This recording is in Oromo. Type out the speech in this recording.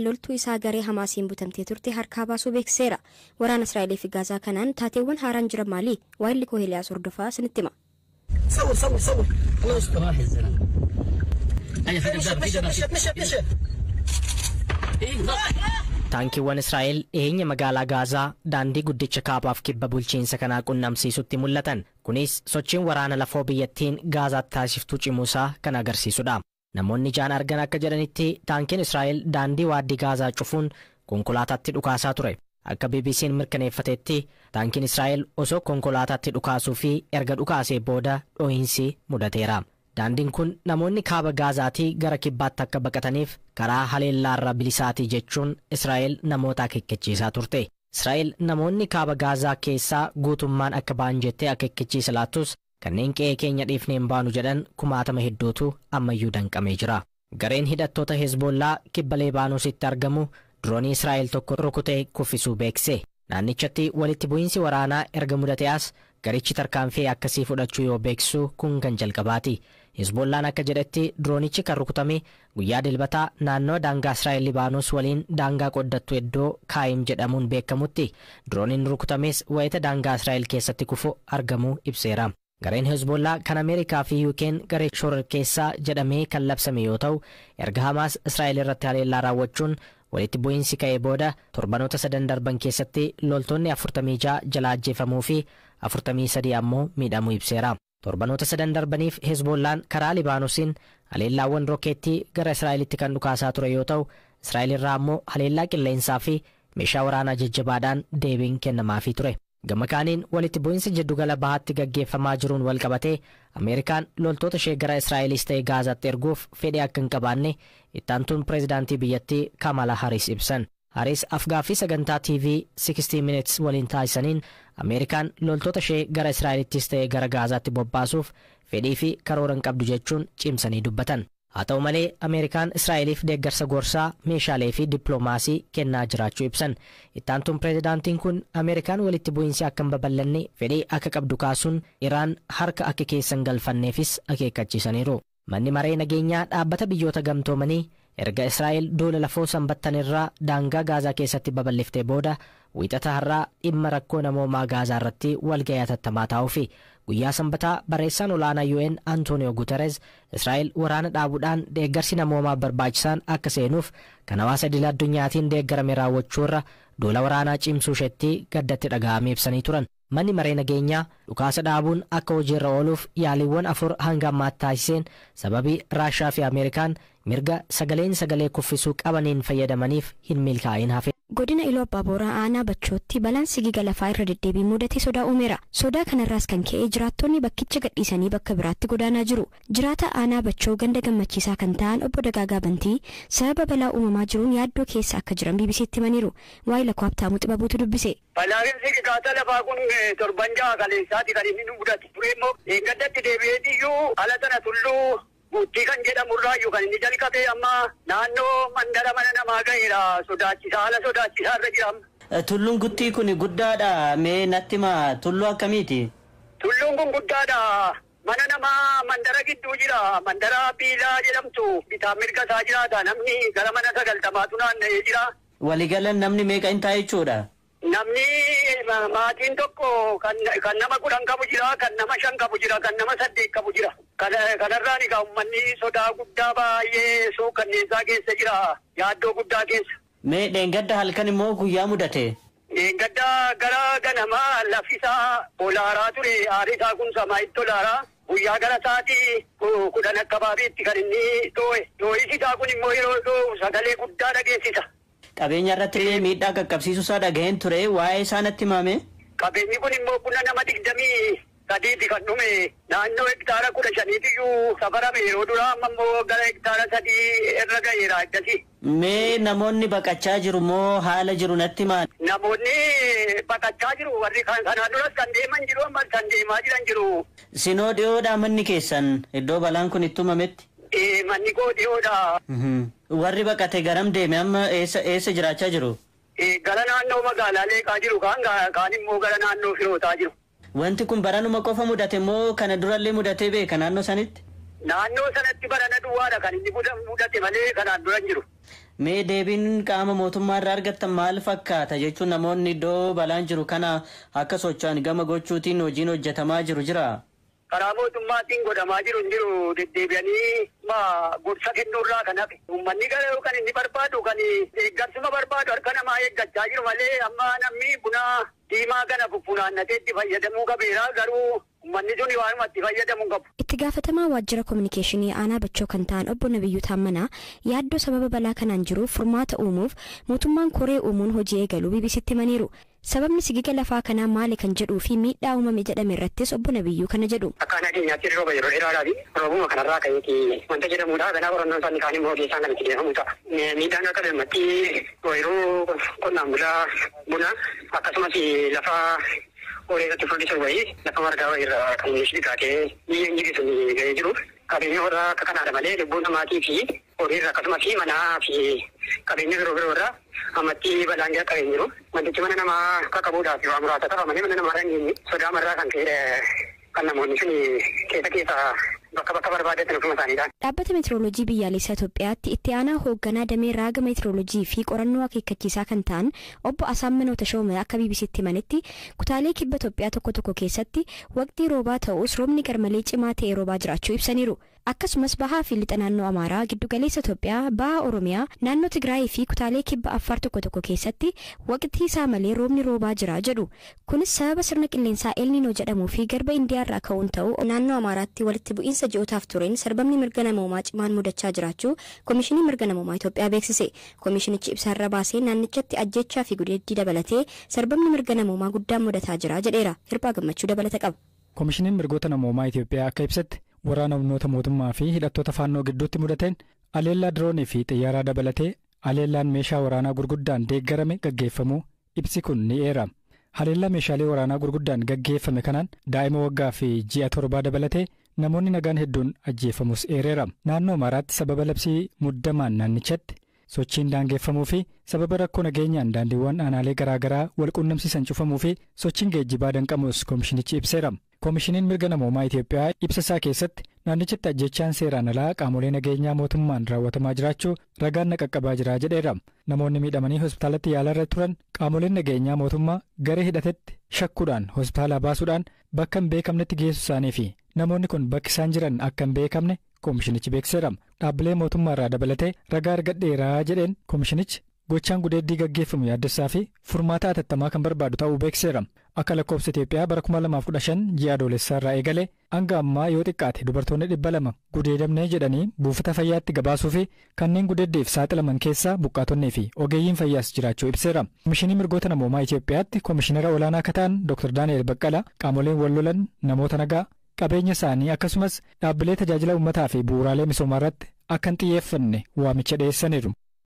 Loltuu isaa garee Hamaasiin butamtee turte harkaa baasuu beeksiseera. Waraana Israa'elii fi Gaazaa kanaan taateewwan haaraan jiran maali? Waayilli koo Heliyaas Hordofaa isinitti hima. صور صور صور، الله يستر. راح الزلمه. مشى مشى مشى مشى. Taankiiwwan Israa'el dhiyeenya magaalaa Gaazaa daandii guddicha kaabaaf kibba bulchiinsa kanaa qunnamsiisutti mul'atan. Kunis sochiin waraana lafoo biyyattiin Gaazaatti taasiftuu cimuusaa kan agarsiisudha. Namoonni ijaan argan akka jedhanitti, taankiin Israa'el daandii waaddii Gaazaa cufuun konkolaataatti dhukaasaa ture. Akka BBC'n mirkaneeffatetti, taankiin Israa'el osoo konkolaataatti dhukaasuu fi erga dhukaasee booda dhohiinsi mudateera. Daandiin kun namoonni kaaba Gaazaatii gara kibbaatti akka baqataniif karaa haleellaarra bilisaatii jechuun Israa'el namoota akeekkachiisaa turte. Israa'el namoonni kaaba Gaazaa keessaa guutummaan akka ba'an jettee akeekkachiisa laattus, kanneen qe'ee keenya dhiifnee hin baanu jedhan kumaatama hedduutu ammayyuu danqamee jira. Gareen hidhattoota Hezbollaa kibba Lebaanoositti argamu diroonii Israa'el tokko rukutee kuffisuu beekse. Naannichatti walitti bu'iinsi waraanaa erga mudate as garichi tarkaanfii akkasii fudhachuu yoo beeksisu kun kan jalqabaati. Hezbollaan akka jedhetti, diroonichi kan rukutame guyyaa Dilbataa naannoo daangaa Israa'el Libaanos waliin daangaa qoddattu iddoo Kaayim jedhamuun beekamutti. Dirooniin rukutames wayita daangaa Israa'el keessatti kufu argamuu ibseera. Gareen Hezbollaa kan Ameerikaa fi UK'n garee shororkeessaa jedhamee kan labsame yoo ta'u, erga Hamaas Israa'el irratti haleellaa raawwachuun walitti bu'iinsi ka'ee booda torbanoota sadan darban keessatti loltoonni 46 jala ajjeefamuu fi 43 ammoo miidhamuu ibseera. Torbanoota sadan darbaniif Hezbollaan karaa Libaanoosiin haleellaawwan rookeettii gara Israa'elitti kan dhukaasaa ture yoo ta'u, Israa'el irraa ammoo haleellaa qilleensaa fi meeshaa waraanaa jajjabaadhaan deebiin kennamaafii ture. Gama kaaniin, walitti bu'iinsa jiddugala bahaatti gaggeeffamaa jiruun wal qabatee Ameerikaan loltoota ishee gara Israa'elis ta'e Gaazaatti erguuf fedhii akka hin qabaanne ittaantuun pireezidaantii biyyattii Kamala Haris ibsan. Haris afgaaffii sagantaa TV 60 Minutes waliin taasisaniin, Ameerikaan loltoota ishee gara Israa'elittis ta'e gara Gaazaatti bobbaasuuf fedhii fi karoora hin qabdu jechuun cimsanii dubbatan. Haa ta'u malee, Ameerikaan Israa'eliif deeggarsa gorsaa, meeshaalee fi dippiloomaasii kennaa jiraachuu ibsan. Ittaantuun pireezidaantiin kun Ameerikaan walitti bu'iinsi akka hin babal'anne fedhii akka qabdu kaasuun, Iraan harka akka keessan galfanneefis akeekkachiisaniiru. Manni maree nageenyaa Dhaabbata Biyyoota Gamtoomanii erga Israa'el duula lafoo Sanbattan irraa daangaa Gaazaa keessatti babal'iftee booda Wiixata har'aa dhimma rakkoo namoomaa Gaazaa irratti walga'ii hatattamaa taa'uufi. Guyyaa Sanbataa barreessaan olaanaa UN Antonio Guterres Israa'el waraana dhaabuudhaan deeggarsi namoomaa barbaachisaan akka seenuuf kan hawaasa idil addunyaatiin deeggarame raawwachuu irra duula waraanaa cimsuu isheetti gaddatti dhaga'amee ibsanii turan. Manni maree nageenyaa dhukaasa dhaabuun akka hojiirra ooluuf yaaliiwwan afur hanga ammaatti taasiseen sababii Raashaa fi Ameerikaan mirga sagaleen sagalee kuffisuu qabaniin fayyadamaniif hin milkaa'in hafe. Godina Iluu Abbaa Booraa aanaa Bachootti balaan sigiga lafaa irra deddeebiin mudate sodaa uumeera. Sodaa kanarraas kan ka'e jiraattonni bakkicha gadhiisanii bakka biraatti godaanaa jiru. Jiraata aanaa Bachoo ganda Gammachiisaa kan ta'an obbo Dagaagaa Bantii sababa balaa uumamaa jiruun yaaddoo keessa akka jiran BBCtti himaniiru. Waa'ee lakkoo Habtaamuu Xibabuutu dubbise. Balaan sigigaata lafaa kun torban 6 kaleessaati kan inni mudate. Ture immoo eeggaddatti deebi'eetiyyuu ala sana tulluu Guuttii kan jedhamurraayyuu kan inni jalqabee amma naannoo mandara mana namaa ga'eera, sodaachisaa, haala sodaachisaa irra jira. Tulluun Guttii kun guddaadha, mee natti himaa, tulluu akkamiiti? Tulluun kun guddaadha. Mana namaa mandara gidduu jira. Mandara Biilaa jedhamtu bitaa mirga isaa jiraata. Namni gara mana 90tu naanna'ee jira. Waliigalan namni meeqa hin ta'a jechuudha? Namni maatiin tokko kan nama 10 qabu jira, kan nama 5 qabu jira, kan nama 8 qabu jira. Kanarraan egaa uummanni sodaa guddaa baay'ee suukanneessaa keessa jira. Yaaddoo guddaa keessa. Mee dheengadda halkan immoo guyyaa mudate? Dheengadda gara ganamaa lafti isaa olaaraa ture. Aarri isaa kun samaayitti olaaraa. Guyyaa gara sa'aatii 10 akkabaabiitti kan inni dhoo'e. Dhoo'isi isaa kun immoo yeroo dhoo'u sagalee guddaa dhageessisa. Qabeenya irratti illee miidhaa qaqqabsiisuu isaa dhagaheen ture, waa'ee isaa natti himame. Qabeenyi kun immoo buna nama 23ti kan dhume, naannoo hektaara 15tiyyuu safarame yeroo duraa, amma immoo gara hektaara 3 irra ga'eera akkasii. Mee namoonni baqachaa jiru moo, haala jiru natti himaa? Namoonni baqachaa jiru, warri kanaan duras kan deeman jiru, ammas kan deemaa jiran jiru. Sinoo dhiyoodhaa manni keessan iddoo balaan kun itti uumametti? Manni koo dhiyoodha. Warri baqate garam deeme, amma eessa eessa jiraachaa jiru? Gara naannoo magaalaa Leeqaa jiru, kaan immoo gara naannoo Firootaa jiru. Wanti kun baranuma qofa mudate moo kana durallee mudatee beeka naannoo sanitti? Naannoo sanatti barana duwwaadha kan inni mudate malee kanaan dura hin jiru. Mee deebiin qaama mootummaa irraa argattan maal fakkaata jechuun namoonni iddoo balaan jiru kana akka socho'an gama gochuutiin hojiin hojjetamaa jiru jira. Karaa mootummaatiin godhamaa jiru hin jiru deddeebi'anii gorsa kennuurraa kan hafe. Uummanni garuu kan inni barbaadu kan deeggarsuma barbaadu harka namaa eeggachaa jiru malee amma namni buna diimaa kana funaannatee itti fayyadamuu qabeera garuu uummanni sun waanuma itti fayyadamuu qabu. Itti gaafatamaa waajjira kominikeeshinii aanaa Bachoo kan ta'an obbo Nabiyyuu Taammanaa yaaddoo sababa balaa kanaan jiruuf furmaata uumuuf mootummaan koree uumuun hojii eegaluu BBCtti himaniiru. Sababni sigiga lafaa kanaa maali kan jedhuu fi miidhaa uumame jedhame irrattis obbo Nabiyyuu kana jedhu. Akka aanaa keenyaatti rooba yeroo dheeraadhaa fi roobuma kanarraa ka'eeti wanta jedhamudha. Ganaa qorannoon isaanii kaan immoo ogeessaan kan itti deemamu ta'a. Miidhaan akka galmatti ooyiruu qonnaan bulaa buna akkasumas lafa horii irratti furdisu wayii lafa margaa wayii irraa kan inni dhiqaatee biyyeen jiru sun ga'ee jiru. Qabeenya warra akka kanaadha malee lubbuu namaatii fi horii irra akkasumas manaa fi qabeenya biroo biroo irraa ammatti balaan qaqqabee jiru. Wantichi mana namaa qaqqabuudhaaf waa muraasa qaba malee mana namaa irra hin sodaa marraa kan ka'edha kan namoonni sun keessa keessa bakka bakka barbaadetti ofuma isaaniidhaan. Dhaabbata Meetirooloojii Biyyaalessaa Itoophiyaatti itti aanaa hoogganaa damee raaga meetirooloojii fi qorannoo akeekkachiisaa kan ta'an obbo Asaammanoo Tashoomee akka BBCtti himanitti kutaalee kibba Itoophiyaa tokko tokko keessatti waqtii roobaa ta'us roobni garmalee cimaa ta'e roobaa jiraachuu ibsaniiru. Akkasumas bahaa fi lixa naannoo Amaaraa, giddugaleessa Itoophiyaa, baha Oromiyaa, naannoo Tigraayii fi kutaalee kibba Affaar tokko tokko keessatti waqtii isaa malee roobni roobaa jira jedhu. Kunis sababa sirna qilleensaa El Niinoo jedhamuu fi garba Indiyaa irraa ka'uun ta'u naannoo Amaaraatti walitti bu'iinsa ji'ootaaf tureen sarbamni mirga namoomaa cimaan mudachaa jiraachuu Komishinii Mirga Namoomaa Itoophiyaa beeksise. Komishinichi ibsaarra baasee naannichatti ajjechaa fi gudeeddii dabalatee sarbamni mirga namoomaa guddaan mudataa jira jedheera. Hirphaa Gammachuu dabalata qaba. Komishiniin mirgoota namoomaa Itoophiyaa akka ibsetti waraana humnoota mootummaa fi hidhattoota faannoo gidduutti mudateen aleellaa diroonii fi xiyyaaraa dabalatee aleellaan meeshaa waraanaa gurguddaan deeggarame gaggeeffamuu ibsi kun ni eera. Haleellaa meeshaalee waraanaa gurguddaan gaggeeffame kanaan daa'ima waggaa fi ji'a 7 dabalatee namoonni nagaan hedduun ajjeefamus eereera. Naannoo Amaaraatti sababa labsii muddamaan naannichatti sochiin daangeffamuu fi sababa rakkoo nageenyaan daandiiwwan aanaalee garaagaraa wal quunnamsiisan cufamuu fi sochiin geejjibaa danqamus komishinichi ibseera. Komishiniin mirga namoomaa Itoophiyaa ibsa isaa keessatti naannichatti ajjechaan seeraan alaa qaamolee nageenyaa mootummaan raawwatamaa jiraachuu ragaan na qaqqabaa jira jedheera. Namoonni miidhamanii hospitaalatti yaalarra turan qaamoleen nageenyaa mootummaa garee hidhatetti shakkuudhaan hospitaalaa baasuudhaan bakka hin beekamnetti geessu isaanii fi namoonni kun bakki isaan jiran akka hin beekamne komishinichi beeksiseera. Dhaabbilee mootummaa irraa dabalatee ragaa argadheeraa jedheen komishinichi gochaan gudeeddii gaggeeffamu yaaddessaa fi furmaata atattamaa kan barbaadu ta'uu beeksiseera. Akka lakkoofsa Itoophiyaa bara 2015 ji'a adoolessaa irraa eegalee hanga ammaa yoo xiqqaate dubartoonni 200 gudeedamnee jedhanii buufata fayyaatti gabaasuu fi kanneen gudeeddiif saaxilaman keessaa buqqaatonnii fi ogeeyyiin fayyaas jiraachuu ibseera. Komishinii mirgoota namoomaa Itoophiyaatti komishinara olaanaa akka ta'an Dr. Daani'el Baqqalaa qaamoleen wal lolan namoota nagaa qabeenya isaanii akkasumas dhaabbilee tajaajila uummataa fi bu'uuraalee misoomaa irratti akka hin xiyyeeffanne waamicha dhiyeessaniiru.